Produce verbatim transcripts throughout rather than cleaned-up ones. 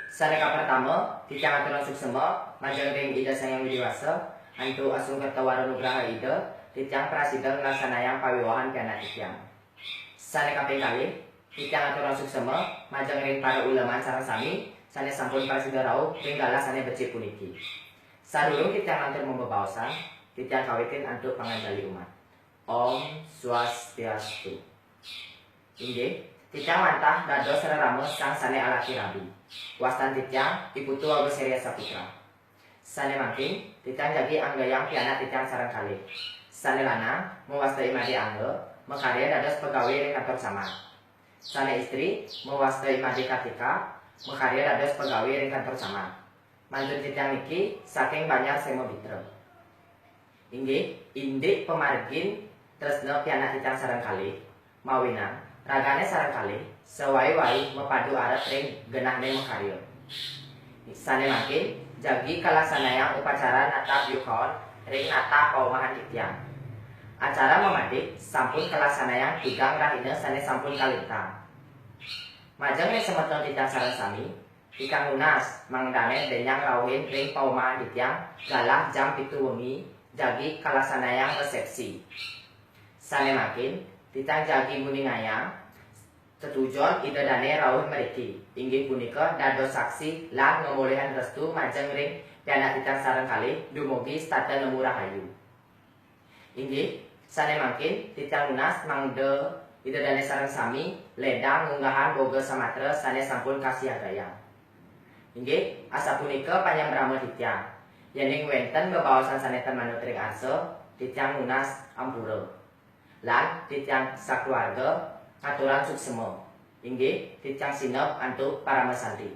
Sané kapertama, titiang aturang suksema majeng ring Ida Sang Hyang Widhi Wasa, antuk asung kerta wara nugraha Ida, titiang prasida nglaksanayang pawiwahan pianak titiang. Sané kaping kalih, titiang aturang suksema majeng ring para uleman sareng sami sané sampun prasida rauh ring galah sané becik puniki. Sadurung titiang lantur mabebaosan, titiang kawitin antuk panganjali umat. Om Swastiastu. Inggih, titiang wantah dados rerama sang sané alaki rabi. Wastan titiang I Putu Wagu Seria Saputra. Sané mangkin, titiang jagi anggayang pianak titiang sareng kalih. Sané lanang, mawasta I Madé Angga, makarya dados pegawé ring kantor camat. Sané istri, mawasta I Madé Kartika, makarya dados pegawé ring kantor camat. Mantun titiang niki saking Banjar Sema Bitra. Inggih, indik pamargin tresna pianak titiang sareng kalih, mawinan ragané sareng kalih sawai-wai mapadu arep ring genahné makarya. Sané mangkin, jagi kalaksanayang upacara natah byukaon ring natah paumahan titiang. Acara mamadik sampun kalaksanayang tigang rahina sané sampun kalintang. Majeng ring semeton titiang sareng sami, titiang nunas mangdané bénjang rauhin ring paumahan titiang galah jam pitu wengi jagi kalaksanayang resepsi. Sané mangkin, titiang jagi nguningayang tetujon Ida Dané rauh mriki, inggih punika dados saksi lan ngamolihang restu majeng ring pianak titiang sareng kalih dumugi setata nemu rahayu. Inggih, sané mangkin titiang nunas mangda Ida Dané sareng sami lédang ngunggahang boga samatra sané sampun kasiagayang. Inggih, asapunika panyambrama titiang. Yéning wénten bebaosan sané tan manut ring arsa, titiang nunas ampura. Lan titiang sakeluarga ngaturang suksema. Inggih, titiang sineb antuk paramasanti.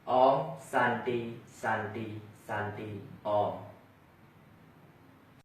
Om Santi, Santi, Santi, Om.